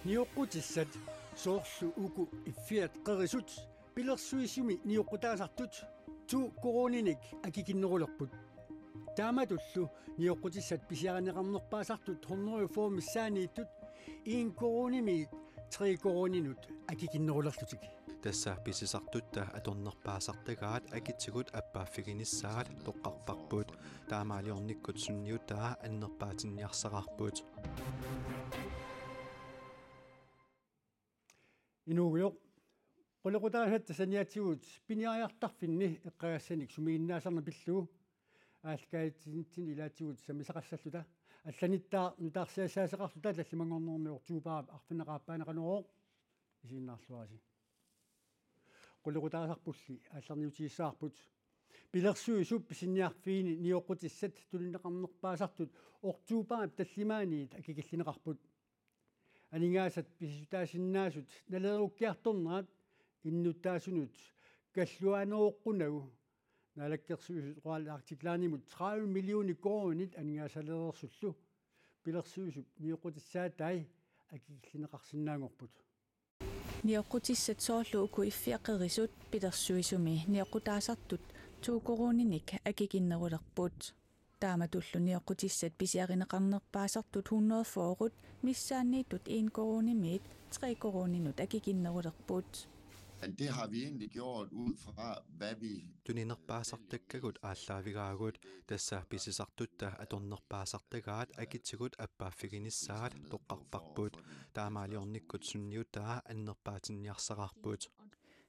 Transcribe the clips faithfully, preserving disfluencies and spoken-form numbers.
Nioqqutissat, soorlu uku iffiat qerisut, pilersuisumi nioqqutaasartut to koruuninik akikinnerulerput. Taamatullu nioqqutissat pisiarineqarnerpaasartut hundrede og fyrre missaanniittut en koruunimiit tre koruuninut akikinnerulerlutik. Tassa pisisartutta atornerpaasartagaat akitigut appaaffiginissaat toqqarparput. Taamaaliornikkut sunniutaa annerpaatinniarsaraarput. Inuugujoq. Qulequtaasatta saniatigut piniariartarfinni eqqagassanik sumiginnaasarneq pillugu aallakaatitsinitsinni ilaatigut sammisaqassalluta. Allanittaaq nutaarsiassaaseqarluta tallimanngornermi oktobarip arfineq-aappaaneqarneq isiginnaarluarisi. Qulequtaasarpulli aallarniutigissavarput. Pilersuisup pisiniarfiini nioqqutissat tunineqarnerpaasartut oktobarip tallimaaniit akikillineqarput. Aningaasat pisissutaasinnaasut naleerukkiartornerat innuttaasunut kalluaanooqqunagu Naalakkersuisut Royal Arctic Linimut tredive millioner koruunit aningaasaleereersullu pilersuisup nioqqutissaatai akikillineqarsinnaanngorput. Nioqqutissat soorlu uku iffiat qerisut pilersuisumi nioqqutaasartut to koruuninik akikinnerulerput. Taamatullu nioqqutissat pisiarineqarnerpaasartut hundrede og fyrre missaanniittut en koruunimiit tre koruuninut akikinnerulerput. Men det har vi egentlig gjort ud fra, hvad vi Tuninerpaasartakkagut aallaavigaagut, tassa pisisartutta atornerpaasartagaat akitigut appaaffiginissaat toqqarparput. Taamaaliornikkut sunniutaa annerpaatinniarsaraarput.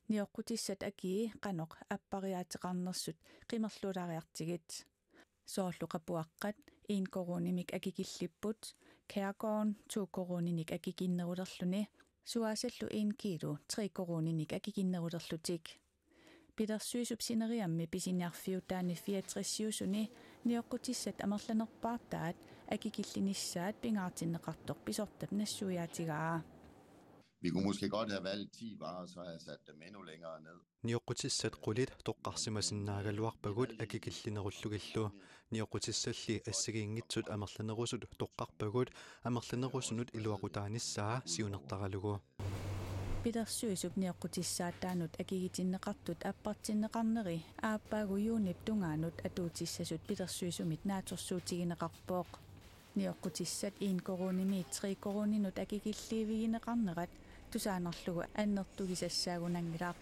Nioqqutissat akii qanoq appariaateqarnersut qimerluulaariartigit. Soorlu qapuaqqat en koruunimik akikillipput, Kærgården to koruuninik akikinnerulerluni, suaasallu en kilo tre koruuninik akikinnerulerlutik. Pilersuisup sineriammi pisiniarfiutaani fireogtresiusuni nioqqutissat amerlanerpaartaat akikillinissaat pingaartinneqartoq pisortap nassuiaatigaa. Vi kunne måske godt have valgt ti varer, så har jeg sat dem endnu længere ned. Nioqqutissat qulit toqqarsimasinnaagaluarpagut akikillinerullugillu. Nioqqutissalli assigiinngitsut amerlanerusut toqqarpagut amerlanerusunut iluaqutaanissaa siunertaralugu. Pilersuisup nioqqutissaataanut akigitinneqartut appartinneqarneri aappaagu juunip tungaanut atuutissasut pilersuisumit naatsorsuutigineqarpoq. Nioqqutissat en koruunimiit tre koruuninut akikilliivigineqarnerat tusaanarlugu annertugisassaagunanngilaq.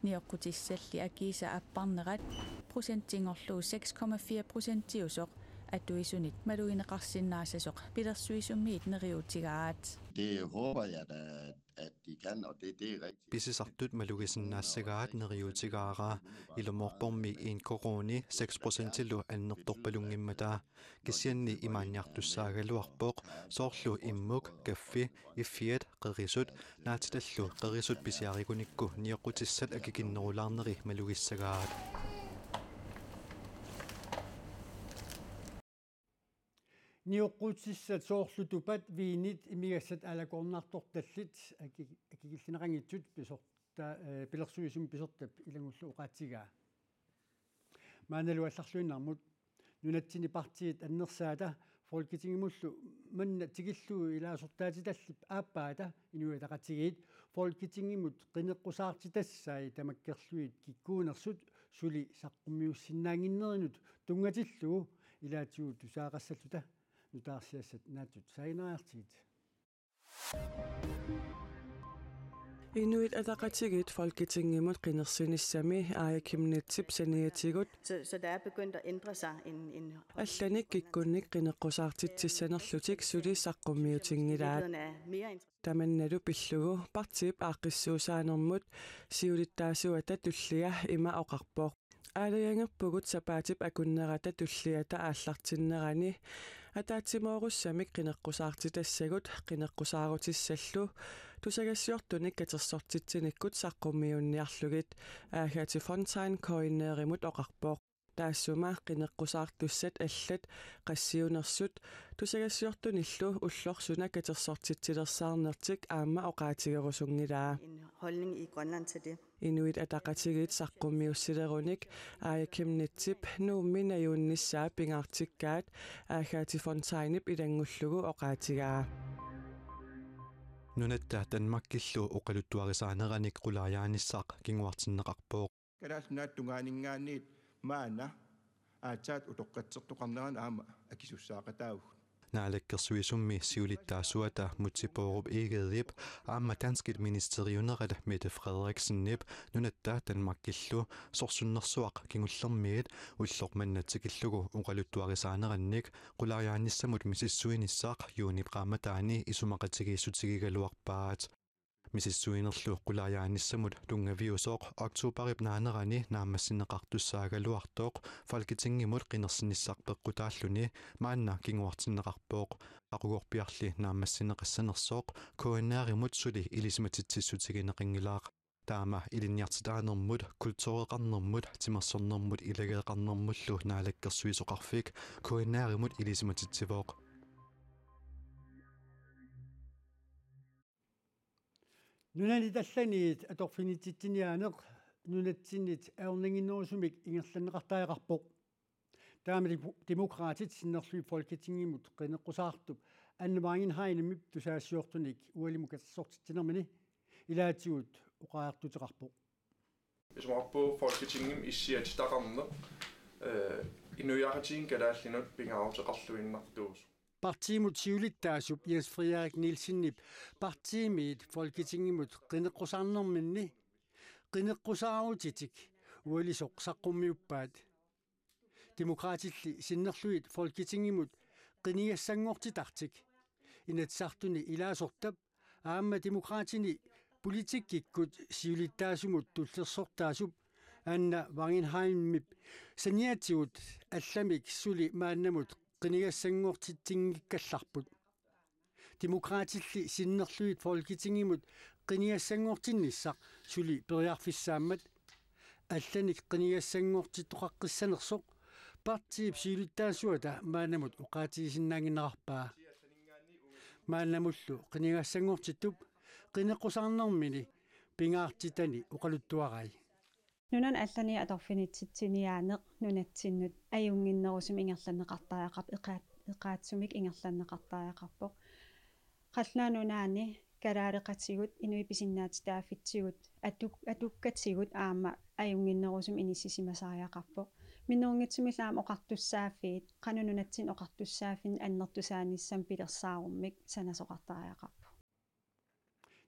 Nioqqutissalli akiisa apparnerat procentinngorlugu seks komma fire procentiusoq atuisunit malugineqarsinnaassasoq pilersuisumiit neriuutigaat. Det håber jeg da, at, at de kan, og det, det er rigtigt. Pisisartut malugisinnaassagaat neriuutigaara, ilumoorpormi en koruuni seks procentilu annertorpalunngimmata. Kisianni imaanniartussaagaluarpoq, soorlu immuk, kaffi, iffiat, qerisut, naatitallu qerisut pisiarigunikku nioqqutissat akikinnerulaarneri malugissagaat. Nioqqutissat soorlu tupat, viinit, imigassat aalakoornartortallit aki-, akikillineqanngitsut pisorta-, eh, pilersuisumi pisortap ilanngullugu oqaatigaa. Maannalu allarluinnarmut. Nunatsinni partiit annersaata Folketingimullu manna tikillugu ilaasortaatitallip aappaata Inuit Ataqatigiit Folketingimut qineqqusaartitassai tamakkerlugit kikkuunersut suli saqqummiussinnaannginnerinut tunngatillugu ilaatigut tusaaqassalluta. Nutaarsiassat naatsut saaginaariartigit. Inuit Ataqatigiit Folketingimut qinersinissami Aaja Chemnitzip saniatigut. Så, så der er begyndt at ændre sig en, en Allanik kikkunnik qineqqusaartitsissanerlutik suli saqqummiutinngilaat. Virkeligheden er mere interessant. Tamannalu pillugu partiip aaqqissuussaanermut siulittaasuata tullia ima oqarpoq. Aalajangerpugut sapaatip akunnerata tulliata aallartinnerani ataatsimoorussamik qineqqusaartitassagut qineqqusaarutissallugit tusagassiortunik katersortitsinikkut saqqummiunniarlugit, Agathe Fontain K N R-imut oqarpoq. Taassuma qineqqusaartussat allat qassiunersut tusagassiortunillu ulloq suna katersortitsilersaarnertik aamma oqaatigerusunngilaa. En holdning i Grønland til det. Inuit Ataqatigiit saqqummiussilerunik Aaja Chemnitzip Nuummi najuunnissaa pingaartikkaat Agathe Fontainip ilanngullugu oqaatigaa. Nunatta Danmarkillu oqaluttuarisaaneranik qulaajaanissaq kinguartinneqarpoq. Kalaallit Nunaata tungaaninngaanniit maanna aatsaat utoqqatsertoqarneranut aamma akisussaaqataavugut. Naalakkersuisummi siulittaasuata Múte Bourup Egedep aamma danskit ministeriunerat Mette Frederiksenip nunatta Danmarkillu sorsunnersuaq kingullermiit ulloq manna tikillugu oqaluttuarisaanerannik qulaajaanissamut misissuinissaq juunip qaammataani isumaqatigiissutigigaluarpaat. Misissuinerlu qulaajaanissamut tunngaviusoq oktoberip naanerani naammassineqartussaagaluartoq Folketingimut qinersinissaq peqqutaalluni maanna kinguartinneqarpoq. Qaqugorpiarli naammassineqassanersoq K N R-imut suli ilisimatitsissutigineqanngilaq. Taama ilinniartitaanermut, kultureqarnermut, timersornermut ilageeqarnermullu naalakkersuisoqarfik K N R-imut ilisimatitsivoq. Nunanit allaniit atorfinitsitsiniaaneq nunatsinnit ajornannginnerusumik ingerlanneqartariaqarpoq. Taama demo-, Demokraatit sinnerlugit Folketingimut qineqqusaartup Anne Wangenheimip tusagassiortunik ualimut katersortitsinermini ilaatigut oqariartuuteqarpoq. Isumaqarpunga Folketingimi issiatitaqarneq, eh, inuiaqatigiinni kalaallinut pingaaruteqarluinnartuusoq. Partiimut siulittaasup Jens Frederik Nielsenip partiimiit Folketingimut qineqqusaarnerminni qineqqusaarutitik ualisoq saqqummiuppaat. Demokraatilli sinnerlugit Folketingimut qinigassanngortitartik Inatsisartuni ilaasortap aamma Demokraatini politikkikkut siulittaasumut tullersortaasup Anne Wangenheimip saniatigut allamik suli maannamut qinigassanngortitsinngikkallarput. Demokraatilli sinnerlugit Folketingimut qinigassanngortinnissaq suli periarfissaammat allanik qinigassanngortittoqaqqissanersoq partiip siulittaasuata maannamut oqaatigisinnaannginnerarpaa. Maannamullu qinigassanngortittup qineqqusaarnermini pingaartitani oqaluttuarai. Nunanit allaniit atorfinitsitsiniaaneq nunatsinnut ajunnginnerusumik ingerlanneqartariaqarpoq, eqaat-, eqaatsumik ingerlanneqartariaqarpoq. Qallunaat Nunaanni kalaaleqatigut, inuit pisinnaatitaaffitsigut, atuk-, atukkatigut aamma ajunnginnerusumik inissisimasariaqarpoq. Minnerunngitsumillu aamma oqartussaaffiit, qanoq nunatsinnut oqartussaaffinnik annertusaanissamut pilersaarummik sanasoqartariaqarpoq.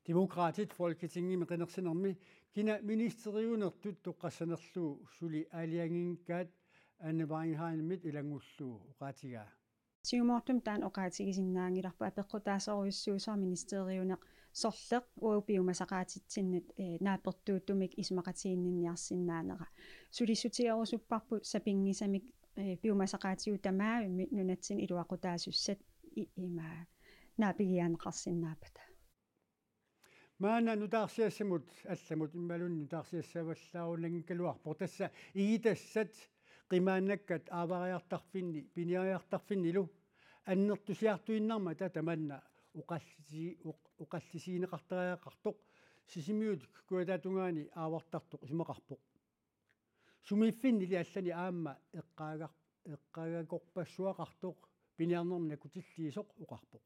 Demokraatit Folketingimi qinersinermi kina ministeriunertut toqqassanerlugu suli aalajangiinngikkaat Anne Wangenheimip ilanngullugu oqaatigaa. Siumoortumik taanna oqaatigisinnaanngilarput, apeqqutaasorujussuusoq ministeriuneq sorleq uagut piumasaqaatitsinnut, eh, naapertuuttumik isumaqatiginninniarsinnaanera. Sulissutigerusupparput sapinngisamik, eh, piumasaqaatigut tamaavimmik nunatsinni iluaqutaasussat i-, ima naapigineqarsinnaappata. Maanna nutaarsiassamut allamut imaluunniit nutaarsiassavallaarunanngikkaluarpoq, tassa igitassat qimaannakkat aavariartarfinni piniariartarfinnilu annertusiartuinnarmata tamanna oqallisi-, oq-, oqallisigineqartariaqartoq Sisimiut kujataatungaani aavartartoq isumaqarpoq. Sumiiffinnili allani aamma eqqaagar-, eqqagakorpassuaqartoq piniarnermik nakkutilliisoq oqarpoq.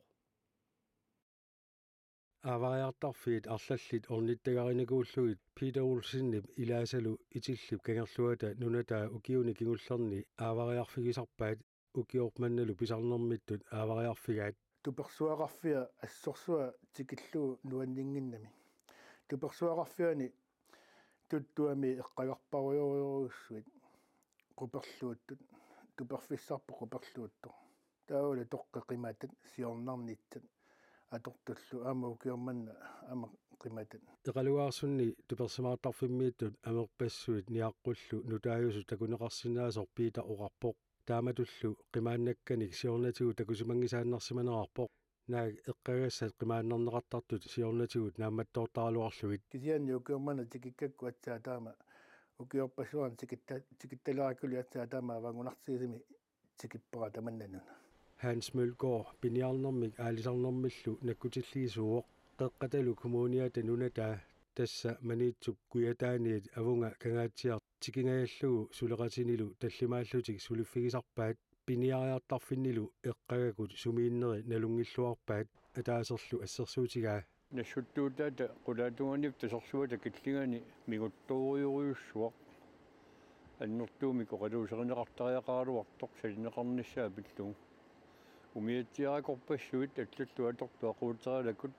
Aavariartarfiit arlallit ornittagarinikuullugit Peter Olsenip ilaasalu Itillip Kangerluata nunataa ukiuni kingullerni aavariarfigisarpaat, ukioq mannalu pisarnermittut aavariarfigaat. Tupersuaqarfia assorsuaq tikillugu nuanninnginnami. Tupersuaqarfiani tuttuami eqqagarparujorujussuit quperluuttut, tuperfissarput quperluuttoq. Taavalu toqqi qimatat siornarnissat atortullu aamma ukioq manna aamma qimatat. Eqalugaarsunni tupersimaartarfimmiittut amerpassuit niaqqullu nutaajusut takuneqarsinnaasoq Peter oqarpoq. Taamatullu qimaannakkanik siornatigut takusimanngisaannarsimanerarpoq. Naak eqqagassat qimaannarneqartartut siornatigut naammattoortaraluarlugit. Kisianni ukioq manna tikikkakku aatsaat taama ukiorpassuarni tikitta-, tikittalerakkulli aatsaat taama avaanngunartigisumik tikippara tamannanut. Hans Mølgaard piniarnermik aalisarnermillu nakkutilliisuuvoq, Qeqqatalu Kommuniata nunataa, tassa Maniitsup kujataaniit Avunga Kangaatsiaq tikingajallugu suleqatinilu tallimaallutik suliffigisarpaat, piniariartarfinnilu eqqagakkut sumiinneri nalunngilluarpaat, ataaserlu assersuutigaa. Nassuttuutaata qulaatungaaniippoq tasersuata killingani minguttoorujorujussuaq. Annertuumik oqaluuserineqartariaqaraluartoq salineqarnissaa pillugu. Umiatsiaakorpassuit allallu atortut aquuteralakut,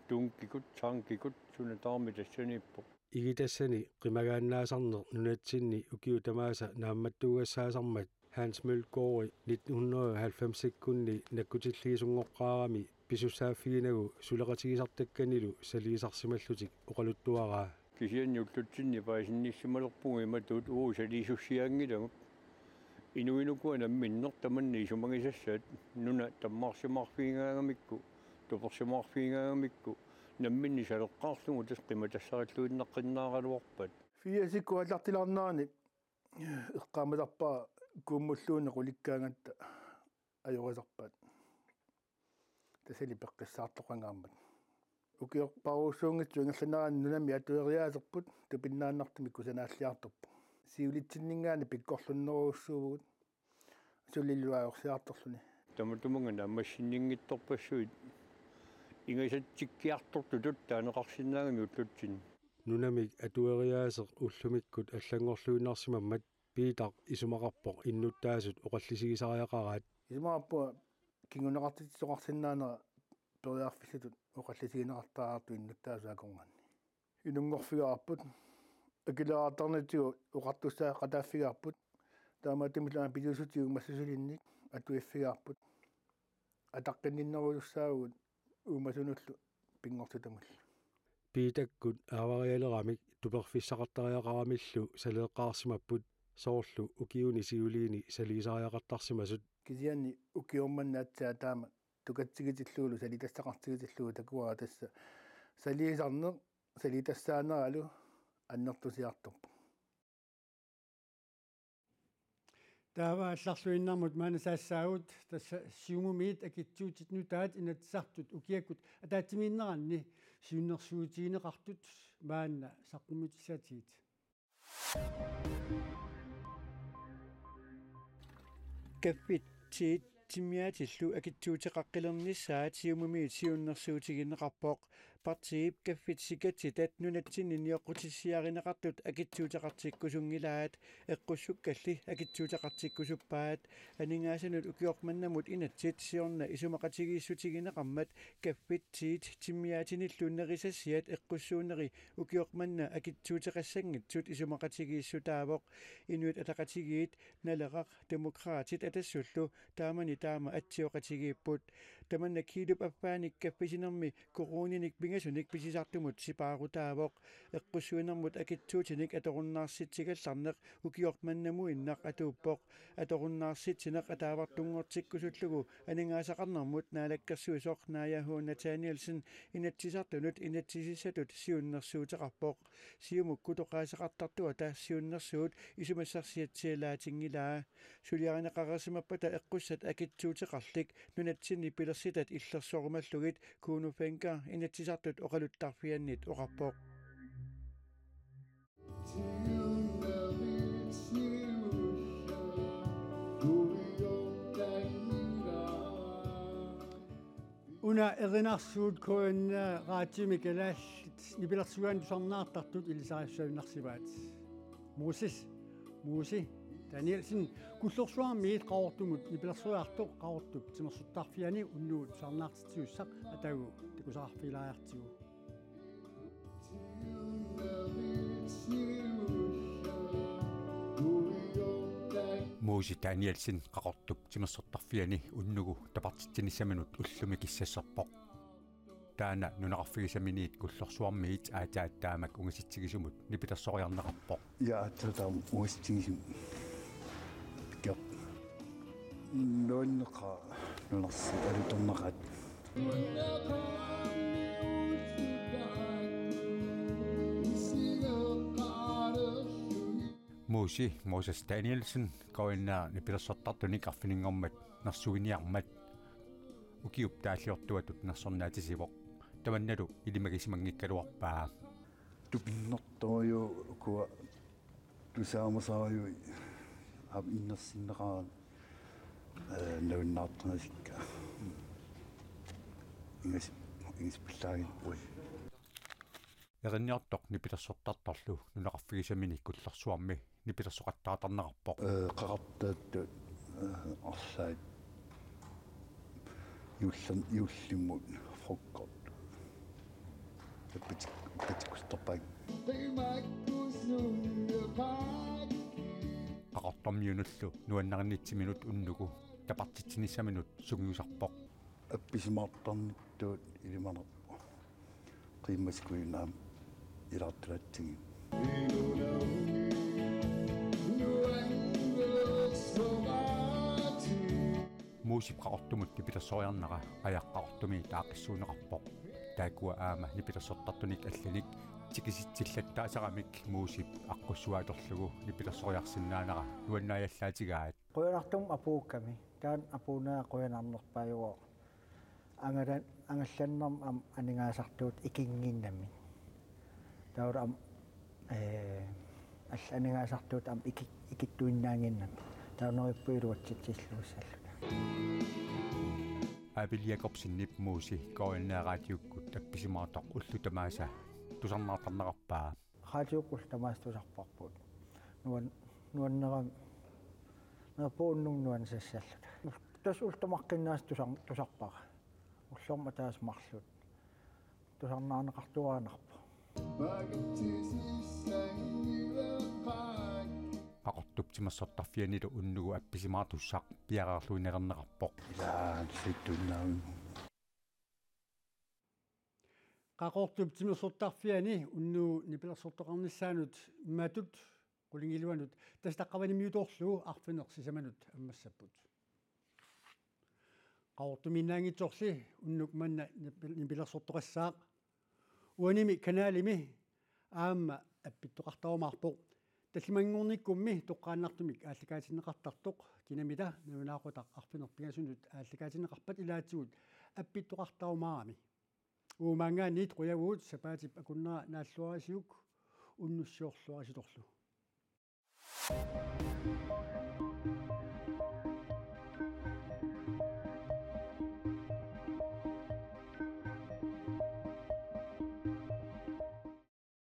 dunkikut, tankikut, suna tamarmi tassaniippoq. Igitassani qimagaannaasarneq nunatsinni ukiut tamaasa naammattuugassaasarmat Hans Mølgaard nitten hundrede og halvfemsikkunni nakkutilliisunngorami pisussaaffiginagu suleqatigisartakkanilu saliisarsimallutik oqaluttuaraa. Kisianni ullutsinni paasinnissimalerpugut imatut uagut saliisussiaanngilagut. Inuit ukua namminneq tamanna isumagisassaat nuna tammaarsimaarfigigaangamikku, tupersimaarfigigaangamikku, namminneq saleqqaarlugu tassa qimatassarilluinnaqqinnaaraluarpaat. Fiasikku aallartilaarnerani eqqaamatarpara kuummulluunniit qulikkaangatta ajorisarpaat. Tassali peqqissaartoqangaarmat. Ukiorparujussuunngitsut ingerlanerani nunami atueriaaserput tupinnaannartumik kusanaalliartorpoq. Siulitsinninngaanniit pikkorlunnerujussuuvugut. Sulilu ajorsiartorluni. Tamatumunnga naammassinninngitsorpassuit ingasatsikkiartortutut taaneqarsinnaagami ullutsinni. Nunamik atueriaaseq ullumikkut allanngorluinnarsimammat Piitaq isumaqarpoq innuttaasut oqallisigisariaqaraat. Isumaqarpunga kinguneqartitsisoqarsinnaanera periarfissatut oqallisigineqartariaqartut innuttaasut akornanni. Inunngorfigaarput, akileraartarnitsigut oqartussaaqataaffigaarput, taamaattumillu aamma piliussutigut massachulinnik atuiffigaarput. Ataqqinninnerusussaavugut uumasunullu pinngortitamullu. Piitakkut aavarialeramik tuperfissaqartariaqaramillu saleeqqaarsimapput soorlu ukiuni siuliini saliisariaqartarsimasut. Kisianni ukioq manna aatsaat taama tukatsigitillugu salitassaqartigitillugu takuara tassa saliisarneq salitassaanerallu annertusiartorpoq. Taava allarluinnarmut maanna saassaagut, tassa Siumumiit akitsuutit nutaat Inatsisartut ukiakkut ataatsimiinneranni siunnersuutigineqartut maanna saqqummiussisaatigit. Kaffit tiit timmiaatillu akitsuuteqaqqilernissaat Siumumiit siunnersuutigineqarpoq. Partiip kaffit sikatsitat nunatsinni nioqqutissiarineqartut akitsuuteqartikkusunngilaat, eqqussukkalli akitsuuteqartikkusuppaat. Aningaasanut ukioq mannamut inatsit siorna isumaqatigiissutigineqarmat kaffit tiit timmiaatinillu nerisassiat eqqussuuneri ukioq manna akitsuuteqassanngitsut isumaqatigiissutaavoq. Inuit Ataqatigiit, Naleraq, Demokraatit Atassullu taamani taama atsioqatigiipput. Tamanna kiilup affaanik kaffisinermi koruuninik pingasunik pisisartumut sipaarutaavoq. Eqqussuinermut akitsuutinik atorunnaarsittigallarneq ukioq mannamuinnaq atuuppoq. Atorunnaarsittineq ataavartunngortikkusullugu aningaasaqarnermut naalakkersuisoq Naaja H. Nathanielsen Inatsisartunut inatsisissatut siunnersuuteqarpoq. Siumukkut oqaaseqartartuata siunnersuut isumassarsiatsialaatinngilaa. Suliarineqareersimappata eqqussat akitsuuteqarlik nunatsinni pilersitat illersorumallugit Kuno Fencker Inatsisartut oqaluttarfiannit oqarpoq. Una erinarsuut K N R-imi kalaallit nipilersugaanni tusarnaartartut ilisarissavimmarsivaat. Moses, Mose Danielsen, Kullorsuarmiit Qaqortumut nipilersoriartoq Qaqortup timersortarfiani unnugu tusarnaartitsisussaq atagu takusaqarfigilaariartigu. Mose Danielsen Qaqortup timersortarfiani unnugu tapartitsinissaminut ullumi kissasserpoq. Taanna nunaqarfigisaminiit Kullorsuarmiit aatsaat taamak ungasitsigisumut nipilersoriarneqarpoq. Ja, aatsaat taama ungasitsigisumut. Kiaq. Nuanneqaaq nunarsuaq alutornaqaat. Mose, Moses Danielsen, K N R nipilersortartunik arfininngormat nersuiniarmat ukiup taalliortuatut nersornaatisivoq. Tamannalu ilimagisimanngigaluarpaa. Tupinnartorujuk ukua tusaamasarujuk aap innersinneqarani, eh, nalunaartarniarsikka. Ingasippoq. Ingispillaagippui. Erinniortoq nipilersortartorlu nunaqarfigisaminik Kullersuarmi nipilersoqattaartarnerarpoq. Ee, qaqortuuttut, ee, arlaat juullan-, juullimut frokost. Appatik-, appatikkusuttarpaat. Qaqortormiunullu nuannarinnittuminut unnugu tapartitsinissaminut sungiusarpoq. Appisimaartarnittut ilimanarpoq. Qiimmassikujunaam ilaartulaatsigit. Muusip Qaqortumut nipilersoriarnera ajaq Qaqortumi taaqqissuunneqarpoq. Taakkua aamma nipilersortartunik allanik tikisitsillattaasaramik Muusip aqqussuaq atorlugu nipilersoriarsinnaanera nuannaajallaatigaat. Qujanartumik apuukkami. Taanna apuunnera qujanarnerpaajuvoq. Angalan-, angallannermi aamma aningaasartuutit ikinnginnamik. Taava aamma, ee, allat aningaasartuutit aamma iki-, ikittuinnaannginnamik. Taava neriuppunga iluatsitsilluassalluta. Aapil Jakobsenip Muusi K N R Radiokkut appisimaartoq ullut tamaasa tusarnaartarnerarpaa. Radiokkut ullut tamaasa tusarparput. Nuan-, nuannerami. Neriuppunga unnugu nuannisassalluta. Tassa ullut tamaqqinnaasa tusar-, tusarpara. Ullormut ataaseq marluk. Tusarnaarneqartuaannarpoq. Qaqortup timersortarfianilu unnugu appisimaartussaq piareerluinnarneqarpoq. Ilaa, sittuinnaavimmi. Qaqortup timersortarfiani unnugu nipilersortoqarnissaanut matut qulingiluanut tassa taqqavanimiutoorlugu arfineq-sisamanut ammassapput. Qaqortumiinnaanngitsorli unnuk manna nipil-, nipilersortoqassaaq. Uanimi kanalimi aamma appittoqartarumaarpoq. Tallimanngornikkummi toqqaannartumik aallakaatinneqartartoq kinamita nalunaaqutaq arfineq-pingasunut aallakaatinneqarpat ilaatigut appittoqartarumaarami. Uumaanngaanniit qujavugut, sapaatip akunnera naalluarisiuk unnussiorluarisitorlu.